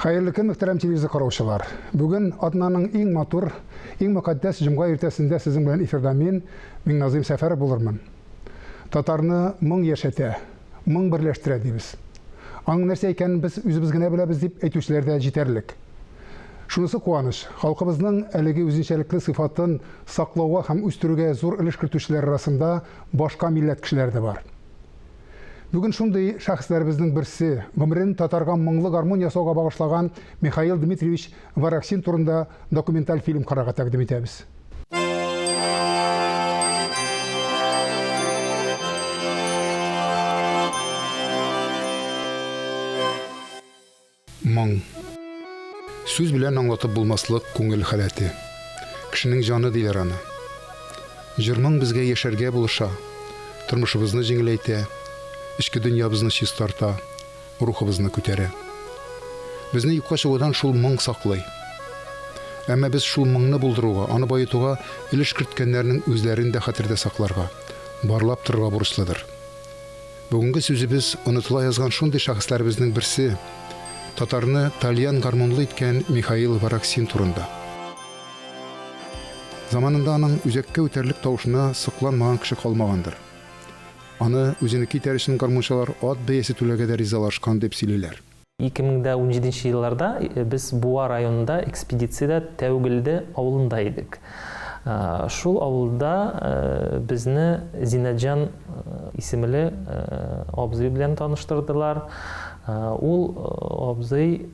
Хәерле көн, мөхтәрәм телевизор караучылар. Бүген атнаның иң матур, иң мөкатдәс җомга иртәсендә сезнең белән эфирда мин, Миңназыйм Сәфәров булырмын. Татарны моң яшәтә, моң берләштерә дибез. Аның нәрсә икәнен без үзебез генә беләбез дип әйтүчеләр дә җитәрлек. Шунысы куаныч, халкыбызның әлеге үзенчәлекле сыйфатын саклауга һәм үстерүгә зур өлеш кертүчеләр арасында башка милләт кешеләре дә бар. Бүген шундый шәхесләребезнең берсе, гомерен татарга моңлы гармун ясауга багышлаган Михаил Дмитриевич Вараксин турында документаль фильм карарга тәкъдим итәбез. Моң. Сүз белән аңлатып булмаслык күңел халәте. Кешенең җаны диләр аны. Җыр-моң безгә яшәргә булыша, тормышыбызны җиңеләйтә, эчке дөньябызны чистарта, рухыбызны күтәрә. Безне юкка чыгудан шул моң саклый. Әмма без шул моңны булдыруга, аны баетуга өлеш керткәннәрнең үзләрен дә хәтердә сакларга, барлап торырга бурычлыдыр. Бүгенге сүзебез онытыла язган шундый шәхесләребезнең берсе, татарны тальян гармунлы иткән Михаил Вараксин турында. Заманында аның үзәккә үтәрлек тавышына сокланмаган кеше калмагандыр. Аны үзенеке итәр өчен гармунчылар ат бәясе түләргә дә ризалашкан дип сөйлиләр. 2017 нче елларда без Буа районында экспедициядә Тәүгелде авылында идек. Шул авылда безне Зиннәтҗан исемле абзый белән таныштырдылар. Ул абзый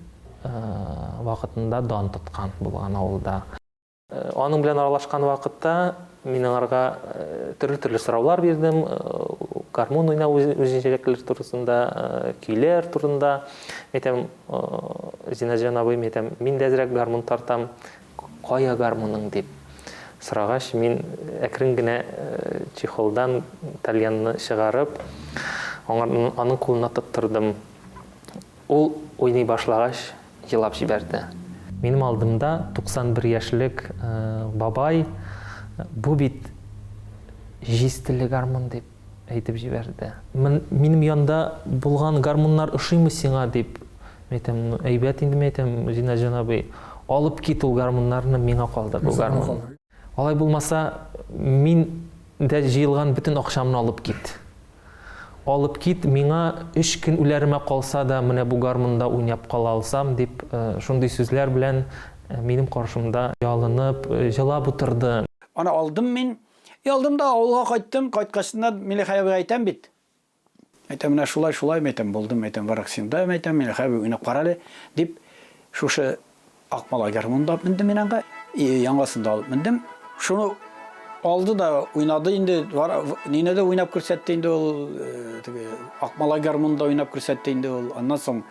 вакытында дан тоткан булган авылда. Аның белән аралашкан вакытта мин аңарга төрле-төрле сораулар бирдем, гармун уйнау үзенчәлекләре турысында, көйләр турында. Мин әйтәм, Зиннәтҗан абый, мин әйтәм, мин дә әзрәк гармун тартам, кая гармуның дип сорагач, мин әкрен генә чехолдан тальянны чыгарып, аның кулына тоттырдым. Ул уйный башлагач, елап җибәрде. Минем алдымда 91 яшьлек бабай, Бу бит җиз телле гармун, дип әйтеп җибәрде. Минем янда булган гармуннар ошыймы сиңа, дип, мин әйтәм, ну, әйбәт инде, мин әйтәм, Зиннәтҗан абый, алып кит ул гармуннарны, миңа калдыр бу гармун. Алай булмаса, мин дә җыелган бөтен акчамны алып кит. Алып кит, миңа өч көн үләремә калса да, менә бу гармунда уйнап кала алсам, дип, шундый сүзләр белән минем каршымда ялынып, җылап утырды. Аны алдым мин. И алдым да авылга кайттым. Кайткачыннан Милехай абыйга әйтәм бит. Әйтәм, менә шулай, шулай, мәйтәм, булдым, мәйтәм, Вараксинда, мәйтәм, Милехай абый, уйнап кара әле, дип, шушы Ак малай гармунын да алып мендем мин аңга. Яңасын да алып мендем. Шуны алды да уйнады инде. Нине дә уйнап күрсәтте инде ул, э, теге Ак малай гармунын да уйнап күрсәтте инде ул. Аннан соң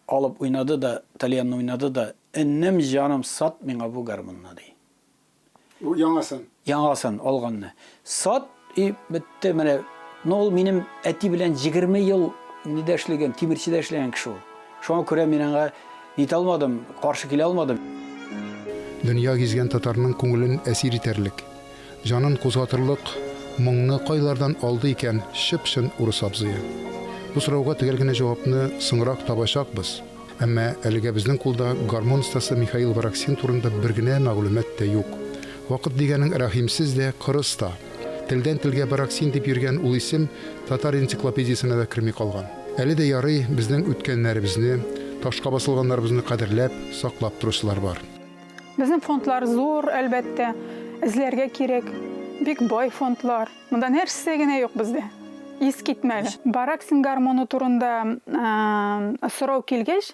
алып уйнады да, тальянны уйнады да, энем, җаным, сат миңа бу гармунны, ди. Бу яңасын. Яңасын алганны. Сат и бетте менә. Ну ул минем әти белән 20 ел нидә эшләгән, тимерчедә эшләгән кеше ул. Шуңа күрә мин аңа нитә алмадым, каршы килә алмадым. Дөнья гизгән татарның күңелен әсир итәрлек, җанын кузгатырлык моңны кайлардан алды икән чып-чын урыс абзые? Бу сорауга төгәл генә җавапны соңрак табачакбыз. Әмма әлегә безнең кулда гармун остасы Михаил Вараксин турында бер генә мәгълүмат та юк. Вакыт дигәнең рәхимсез дә, кырыс та. Телдән-телгә Вараксин дип йөргән ул исем татар энциклопедиясенә дә керми калган. Әле дә ярый, безнең үткәннәребезне, ташка басылганнарыбызны кадерләп, саклап торучылар бар. Безнең фондлар зур, әлбәттә, эзләргә кирәк. Бик бай фондлар. Монда нәрсә генә юк бездә. Искитмәле. Бараксин гармоны турында сорау килгәч,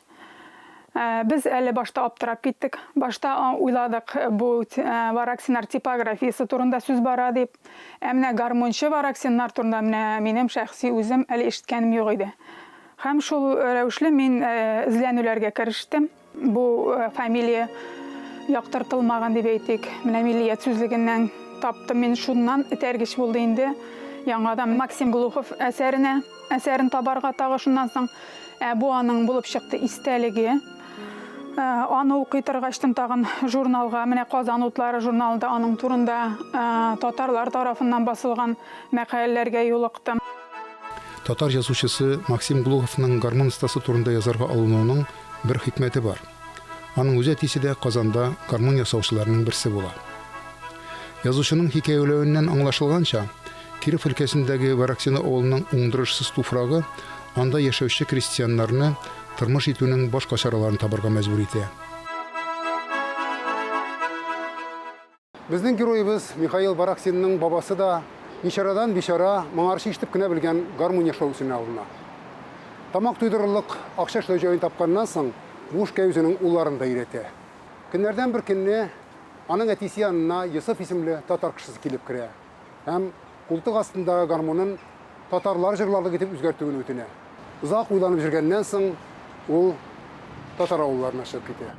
без әле башта аптырап киттек. Башта уйладык, бу Вараксиннар типографиясе турында сүз бара дип. Ә менә гармунчы Вараксиннар турында менә минем шәхси үзем әле ишеткәнем юк иде. Һәм шул рәвешле мин эзләнүләргә керештем. Бу фамилия яктыртылмаган дип әйтик. Менә миллият сүзлегеннән таптым мин. Шуннан этәргеч булды инде яңадан Максим Глухов әсәренә, әсәрен табарга тагы шуннан соң. Ә бу аның булып чыкты истәлеге. Аны укый торгачтын тагын журналга, менә Казан утлары журналында аның турында татарлар тарафыннан басылган мәкаләләргә юлыктым. Татар язучысы Максим Глуховның гармун остасы турында язарга алынуының бер хикмәте бар. Аның үз әтисе дә Казанда гармун ясаучыларның берсе була. Язучының хикәяләвеннән аңлашылганча, Киров өлкәсендәге Вараксино авылының уңдырышсыз туфрагы анда яшәүче крестьяннарны тормыш итүнең башка чараларын табарга мәҗбүр итә. Безнең героебыз Михаил Вараксинның бабасы да ничарадан бичара, моңарчы ишетеп кенә белгән гармун яшәү эшенә алына. Тамак туйдырырлык акча эшләү җаен тапканнан соң, бу эшкә үзенең улларын да өйрәтә. Көннәрдән бер көнне аның әтисе янына Йосыф исемле татар кешесе килеп керә һәм култык астындагы гармунын татарлар җырларлык итеп үзгәртүен үтенә. Озак уйланып җөргәннән соң, ул татар авылларына чыгып китә.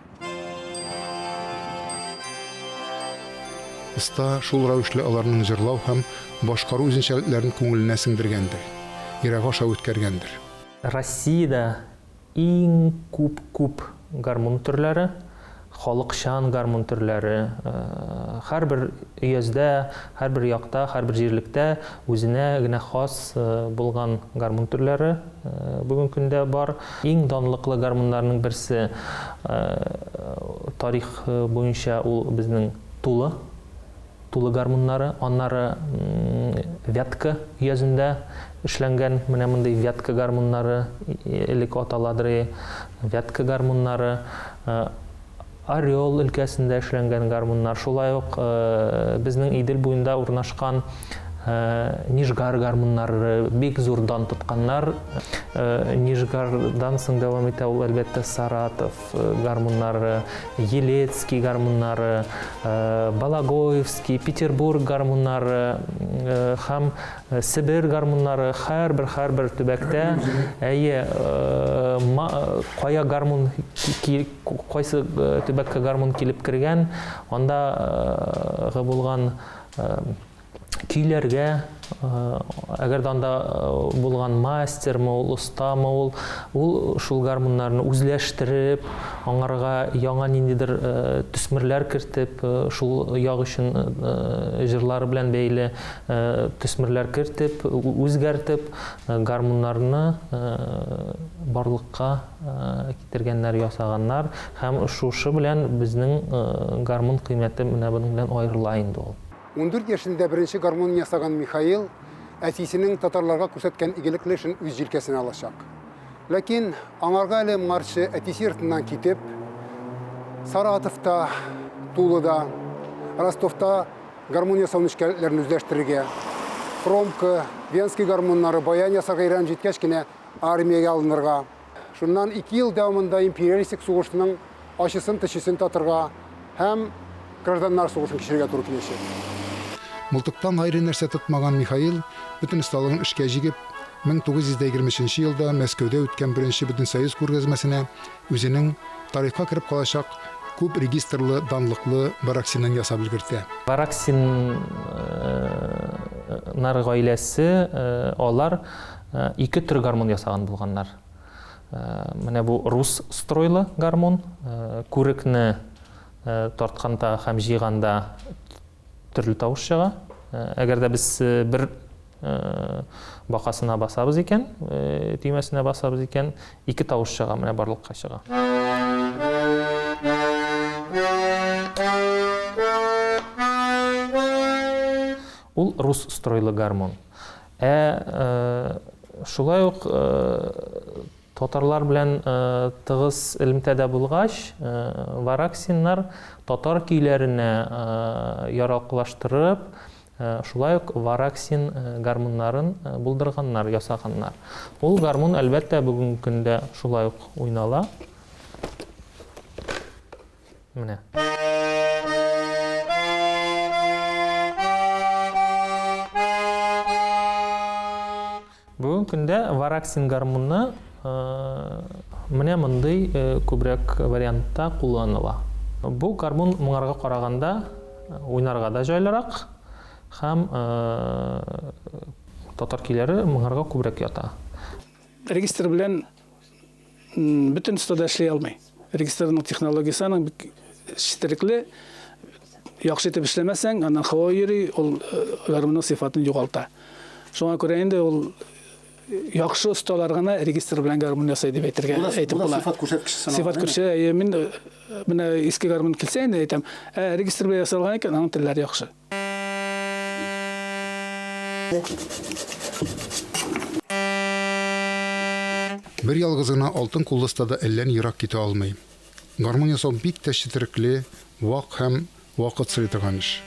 Оста шул рәвешле аларның җырлау һәм башкару үзенчәлекләрен күңеленә сеңдергәндер, йөрәге аша үткәргәндер. Россиядә Иң күп күп гармун төрләре, халыкчан гармун төрләре. Һәрбер өяздә, һәрбер якта, һәрбер җирлектә үзенә генә хас булган гармун төрләре бүгенге көндә бар. Иң данлыклы гармуннарның берсе тарих буенча ул безнең Тула. Тулы гармуннары, аннары Вятка өязендә эшләнгән менә мондый Вятка гармуннары, элек аталадыр, Вятка гармуннары, Орел өлкәсендә эшләнгән гармуннар, шулай ук безнең Идел буенда урнашкан Нижгар гармуннары бик зур дан тотканнар. Нижгардан соң дәвам итә ул, әлбәттә, Саратов. Гармуннары, Елецкий гармуннары, Балагоевский, Петербург гармуннары һәм Себер гармуннары һәрбер һәрбер төбәктә, әйе, кая гармун кайсы төбәккә гармун килеп кергән, андагы булган көйләргә, әгәр дә анда булган мастермы ул, остамы ул, ул шул гармуннарны үзләштереп, аңарга яңа ниндидер төсмерләр кертеп, шул як өчен җырлары белән бәйле төсмерләр кертеп, үзгәртеп, гармуннарны барлыкка китергәннәр, ясаганнар һәм шушы белән безнең гармун кыйммәте менә моның белән аерыла инде ул. 14 яшендә беренче гармунын ясаган Михаил әтисенең татарларга күрсәткән игелекле эшен үз җилкәсенә алачак. Ләкин аңарга әле моңарчы әтисе йортыннан китеп, Саратовта, Тулада, Ростовта гармун ясау нечкәлекләрен үзләштерергә, хромка, венский гармуннары, баян ясарга өйрәнеп җиткәч кенә армиягә алынырга, шуннан ике ел дәвамында империалистик сугышның ачысын-төчесен татырга һәм гражданнар сугышын кичерергә туры киләчәк. Мылтыктан гайре нәрсә тотмаган Михаил, бөтен осталыгын эшкә җигеп, 1923 елда Мәскәүдә үткән беренче Бөтенсоюз күргәзмәсенә үзенең тарихка кереп калачак күп регистрлы данлыклы Вараксинын ясап өлгертә. Вараксиннар гаиләсе, алар ике төр гармун ясаган булганнар. Менә бу рус стройлы гармун. Күрекне тартканда һәм җыйганда төрле тавыш чыга. Әгәр дә без бер бакасына басабыз икән, төймәсенә басабыз икән, ике тавыш чыга, менә барлыкка чыга. Ул рус стройлы гармун. Ә шулай ук татарлар белән тыгыз элемтәдә булгач, вараксиннар татар көйләренә яраклаштырып, шулай ук вараксин гармуннарын булдырганнар, ясаганнар. Ул гармун, әлбәттә, бүгенге көндә шулай ук уйнала. Менә. Бүгенге көндә вараксин гармуны менә мондый күбрәк вариантта кулланыла. Бу гармун моңарга караганда уйнарга да җайлырак һәм татар көйләре моңарга күбрәк ята. Регистр белән бөтен да эшли алмый. Регистрның технологиясе аның бик четерекле. Яхшы итеп эшләмәсәң, аннан һава йөри, ул гармунның сыйфатын югалта. Шуңа күрә инде ул яхшы осталар гына регистр белән гармун ясый дип әйтергә әйтеп була. Сыйфат күрсәткече санала. Сыйфат күрсәткече, әйе, мин менә иске гармун килсә инде әйтәм, ә регистр белән ясалган икән, аның телләре яхшы. Бер ялгыз гына алтын куллы оста да әллә ни ерак китә алмый. Гармун ясау бик тә четерекле, вак һәм вакыт сорый торган эш.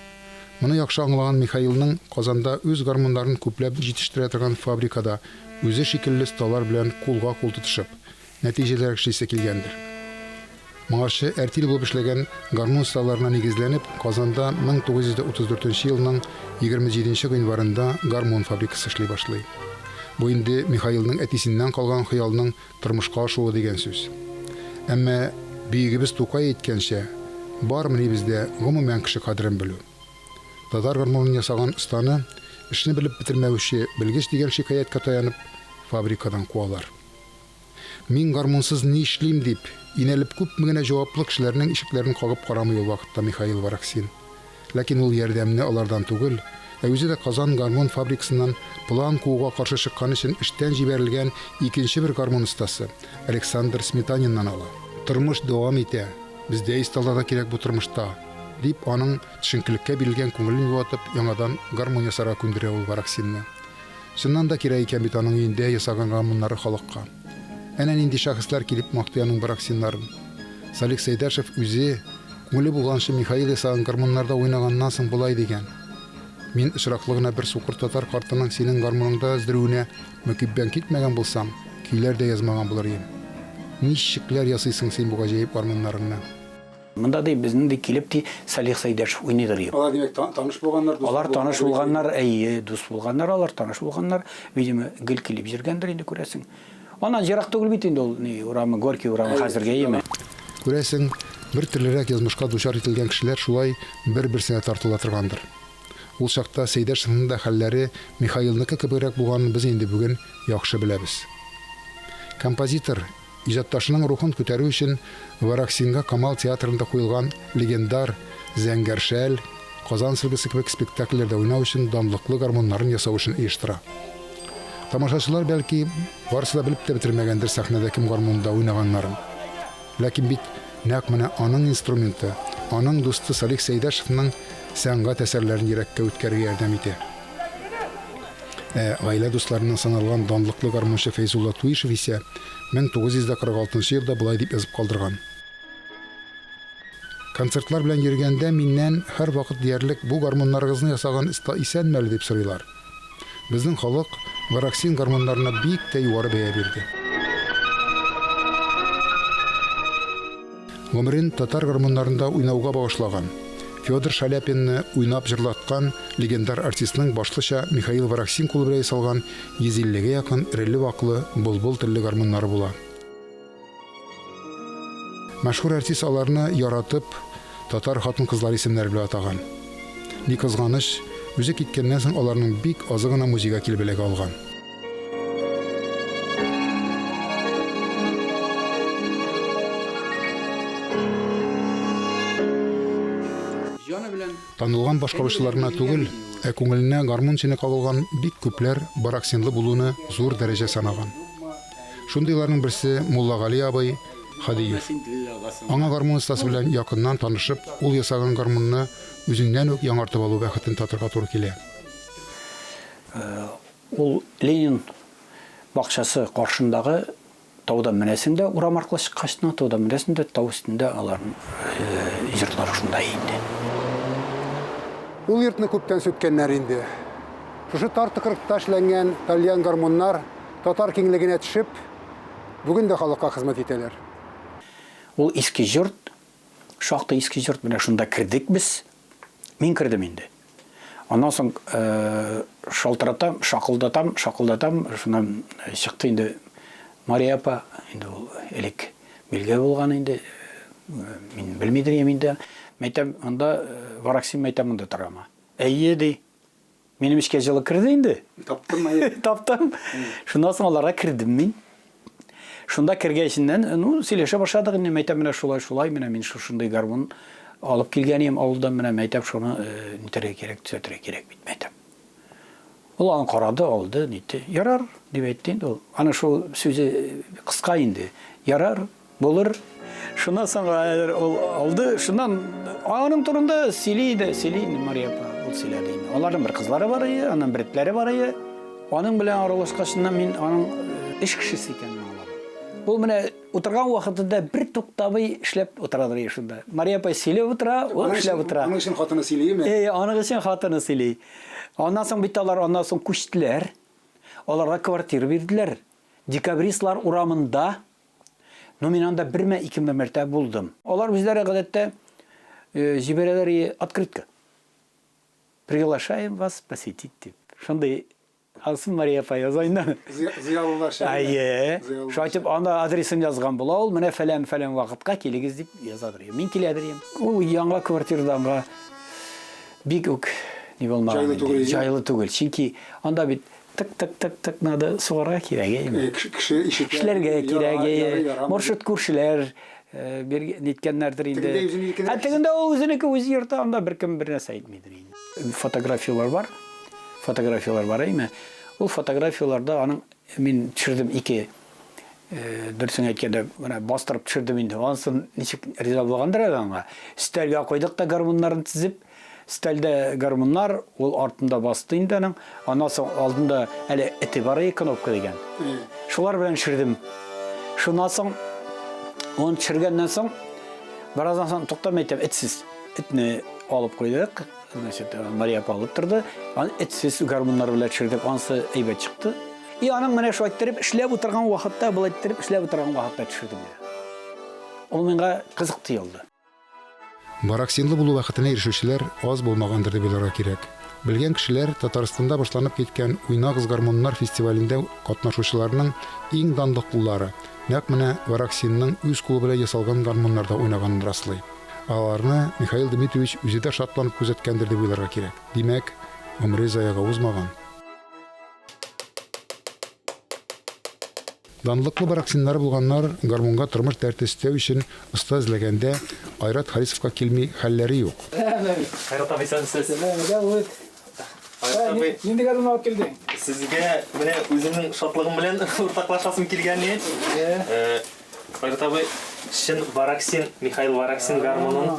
Моны яхшы аңлаган Михаилның Казанда үз гармуннарын күпләп җитештерә торган фабрикада үзе шикелле осталар белән кулга-кул тотышып, нәтиҗәлерәк эшлисе килгәндер. Моңарчы әртил булып эшләгән гармун осталарына нигезләнеп, Казанда 1934 елның 27 нче гыйнварында гармун фабрикасы эшли башлый. Бу инде Михаилның әтисеннән калган хыялның тормышка ашуы дигән сүз. Әмма, бөегебез Тукай әйткәнчә, бармыни бездә гомумән кеше кадерен белү? Татар гармунын ясаган останы, эшне белеп бетермәүче белгеч дигән шикаятькә таянып, фабрикадан куалар. Мин гармунсыз нишлим, дип, инәлеп күпме генә җаваплы кешеләрнең ишекләрен кагып карамый ул вакытта Михаил Вараксин. Ләкин ул ярдәмне алардан түгел, ә үзе дә Казан гармун фабрикасыннан план кууга каршы чыккан өчен эштән җибәрелгән икенче бер гармун остасы, Александр Сметаниннан ала. Тормыш дәвам итә, бездәй осталар да кирәк бу тормышта, дип, аның төшенкелеккә бирелгән күңелен юатып, яңадан гармун ясарга күндерә ул Вараксинны. Чыннан да кирәк икән бит аның өендә ясаган гармуннары халыкка. Әнә нинди шәхесләр килеп мактый аның Вараксиннарын. Салих Сәйдәшев үзе, күңеле булганчы Михаил ясаган гармуннарда уйнаганнан соң болай дигән, Мин очраклы гына бер сукыр татар картының синең гармуныңда өздерүенә мөкиббән китмәгән булсам, көйләр дә язмаган булыр ием. Ничекләр ясыйсың син бу гаҗәеп гармуннарыңны? Монда, ди, безнең, ди, килеп, ди, Салих Сәйдәшев уйныйдыр, ди. Алар, димәк, таныш булганнар, дус Алар таныш булганнар, әйе, дус булганнар алар, таныш булганнар. Видимо, гел килеп йөргәндер инде, күрәсең. Аннан ерак түгел бит инде ул, ни, урамы, Горький урамы хәзерге, әйеме? Күрәсең, бер төрлерәк язмышка дучар ителгән кешеләр шулай бер-берсенә тартыла торгандыр. Ул чакта Сәйдәшевнең дә хәлләре Михаилныкы кебегрәк булганын без инде бүген яхшы беләбез. Композитор, Иҗатташының рухын күтәрү өчен Вараксинга Камал театрында куелган легендар Зәңгәр шәл, Казан сөлгесе кебек спектакльләрдә уйнау өчен данлыклы гармуннарын ясау эшен оештыра. Тамашачылар, бәлки, барысы да белеп тә бетермәгәндер сәхнәдә кем гармунында уйнаганнарын. Ләкин бит нәкъ менә аның инструменты, аның дусты Салих Сәйдәшевның сәнгать әсәрләрен йөрәккә үткәрергә ярдәм итә. Ә гаилә дусларыннан саналган данлыклы гармунчы Фәйзулла Туишев исә 1946 нчы елда болай дип язып калдырган, Концертлар белән йөргәндә миннән һәрвакыт диярлек бу гармуннарыгызны ясаган оста исәнме әле дип сорыйлар. Безнең халык Вараксин гармуннарына бик тә югары бәя бирде. Гомерен татар гармуннарында уйнауга багышлаган, Федор Шаляпинны уйнап җырлаткан легендар артистның башлыча Михаил Вараксин кулы белән ясалган 150 гә якын эреле-ваклы былбыл телле гармуннары була. Мәшһүр артист аларны яратып, татар хатын-кызлары исемнәре белән атаган. Ни кызганыч, үзе киткәннән соң аларның бик азы гына музейга килеп эләгә алган. Танылган башкаручылар гына түгел, ә күңеленә гармун чене кагылган бик күпләр Бараксинлы булуны зур дәрәҗә санаган. Шундыйларның берсе Муллагали абый Һадиев. Аңа гармун остасы белән якыннан танышып, ул ясаган гармунны үзеннән үк яңартып алу бәхетен татырга туры килә. Ул Ленин бакчасы каршындагы таудан менәсең дә, урам аркылы чыккач кына таудан менәсең дә, тау өстендә аларның йортлары шунда инде. Ул йортны күптән сүткәннәр инде. Шушы тар тыкрыкта эшләнгән тальян гармуннар татар киңлегенә төшеп, бүген дә халыкка хезмәт итәләр. Ул иске йорт, шактый иске йорт, менә шунда кердек без. Мин кердем инде. Аннан соң шалтыратам, шакылдатам, шакылдатам, шуннан чыкты инде Мария апа, инде ул элек билгеле булган инде, мин белмидер идем инде. Мәйтәм, анда Вараксин, мәйтәм, монда торамы? Әйе, ди. Минем эчкә җылы керде инде. Таптыңмы? Таптым. Шуннан соң аларга кердем мин. Шунда кергәченнән, ну, сөйләшә башладык инде, мәйтәм, менә шулай, шулай, менә мин шушындый гармун алып килгән идем авылдан, менә мәйтәм, шуны нитәргә кирәк, төзәтергә кирәк бит, мәйтәм. Ул аны карады, алды, нитте. Ярар, дип әйтте инде ул. Аның шул сүзе кыска инде. Ярар, булыр. Шуннан соң ул алды, шуннан аның турында сөйли иде, сөйли инде Мария апа, ул сөйләде инде. Аларның бер кызлары бар иде, аннан бер этләре бар иде. Аның белән аралашкачыннан мин аның эш кешесе икәнен аңладым. Ул менә утырган вакытында бер туктамый эшләп утырадыр иде шунда. Мария апай сөйләп утыра, ул эшләп утыра. Аның өчен хатыны сөйлиме? Әйе, аның өчен хатыны сөйли. Аннан соң бит алар аннан соң күчтеләр. Аларга квартира бирделәр. Декабристлар урамында. Ну, мин анда берме, икеме мәртәбә булдым. Алар үзләре гадәттә җибәрәләр и открытка. Приглашаем вас посетить дип. Шундый Алсын Мария апа яза инде. Зыялыларча. Әйе. Шулай итеп анда адресын язган була ул. Менә фәлән-фәлән вакытка килегез дип язадыр. Мин киләдер идем. Ул яңа квартирада аңа бик үк ни булмаган. Җайлы түгел. Җайлы түгел. Чөнки анда бит тык-тык-тык-тык надо сугарга кирәк, әйеме? Кеше ишетә. Эшләргә кирәк, әйе. Маршрут күршеләр бер ниткәннәрдер инде. Тегендә үзенеке. Ә тегендә ул үзенеке үзе йорты, анда беркем бернәрсә әйтмидер инде. Фотографияләр бар. Фотографияләр бар, әйеме? Ул фотографияләрдә аның мин төшердем ике дөресен әйткәндә, менә бастырып төшердем инде. Анысын ничек риза булгандыр әле аңа. Өстәлгә куйдык та гармуннарын тезеп. Өстәлдә гармуннар, ул артында басты инде аның. Аннан соң алдында әле эте бар иде, кнопка дигән. Шулар белән төшердем. Шуннан соң, оны төшергәннән соң, бераздан соң туктам әйтәм, этсез. Этне алып куйдык. Значит, Мария апа алып торды. Аны этсез гармуннар белән төшердек. Ансы әйбәт чыкты. И аның менә шулай иттереп эшләп утырган вакытта, болай иттереп эшләп утырган вакытта төшердем менә. Ул миңа кызык тоелды. Вараксинлы булу бәхетенә ирешүчеләр аз булмагандыр дип уйларга кирәк. Белгән кешеләр Татарстанда башланып киткән Уйнагыз гармуннар фестивалендә катнашучыларның иң данлыклылары нәкъ менә Вараксинның үз кулы белән ясалган гармуннарда уйнаганын раслый. Аларны Михаил Дмитриевич үзе дә шатланып күзәткәндер дип уйларга кирәк. Димәк, гомере заяга узмаган. Данлыклы бараксиннары булганнар гармунга тормыш дәрте өстәү өчен оста эзләгәндә Айрат Харисовка килми хәлләре юк. Айрат абый, исәнмесез. Сәлам, Айрат абый. Нинди гармун алып килдең? Сезгә менә үземнең шатлыгым белән уртаклашасым килгән иде. Айрат абый, чын Вараксин, Михаил Вараксин гармунын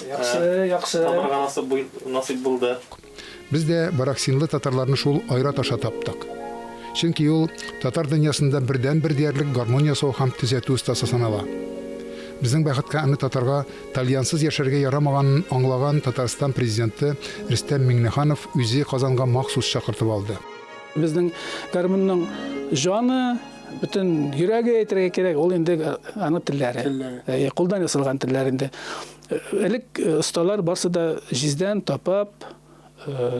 Яхшы, яхшы. табарга насыйп булды. Без дә вараксинлы татарларны шул Айрат аша таптык. Чөнки ул татар дөньясында бердәнбер диярлек гармун ясау һәм төзәтү остасы санала. Безнең бәхеткә аны татарга тальянсыз яшәргә ярамаганын аңлаган Татарстан президенты Рөстәм Миңнеханов үзе Казанга махсус чакыртып алды. Безнең гармунның җаны, Бөтен йөрәге әйтергә кирәк, ул инде аның телләре. Телләре. Кулдан ясалган телләр инде. Элек осталар барсы да җиздән тапап,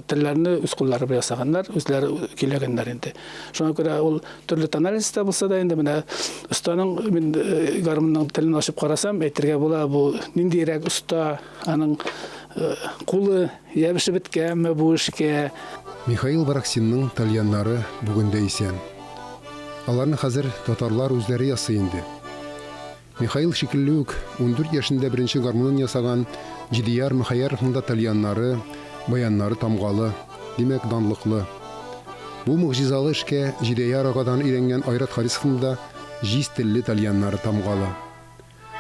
телләрне үз куллары белән ясаганнар, үзләре көйләгәннәр инде. Шуңа күрә ул төрле тональностьта булса да инде менә останың мин гармунның телен ачып карасам, әйтергә була, бу ниндирәк оста, аның кулы ябышып беткәнме бу эшкә. Михаил Вараксинның тальяннары бүген дә исән. Аларны хәзер татарлар үзләре ясый инде. Михаил шикелле үк, 14 яшендә беренче гармунын ясаган Җидияр Мөхәяровның да тальяннары, баяннары тамгалы, димәк, данлыклы. Бу могҗизалы эшкә Җидеяр агадан өйрәнгән Айрат Харисовның да җиз телле тальяннары тамгалы.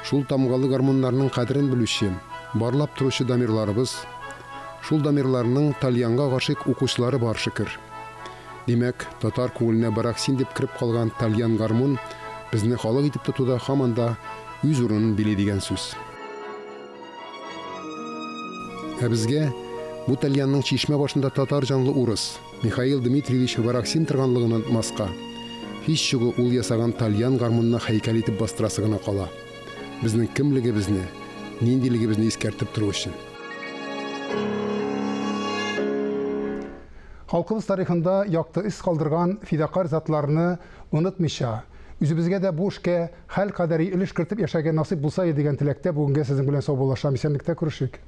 Шул тамгалы гармуннарның кадерен белүче, барлап торучы дамирларыбыз, шул дамирларның тальянга гашыйк укучылары бар, шөкер. Димәк, татар күңеленә бараксин дип кереп калган тальян гармун безне халык итеп тотуда һаман да үз урынын били дигән сүз. Ә безгә бу тальянның чишмә башында татар җанлы урыс, Михаил Дмитриевич Вараксин торганлыгын онытмаска. Һич югы ул ясаган тальян гармунны һәйкәл итеп бастырасы гына кала. Безнең кемлегебезне, ниндилегебезне искәртеп тору өчен. Халкыбыз тарихында якты эз калдырган фидакарь затларны онытмыйча, үзебезгә дә бу эшкә хәл кадәри өлеш кертеп яшәргә насыйп булса иде дигән теләктә бүгенгә сезнең белән саубуллашам. Исәнлектә күрешик.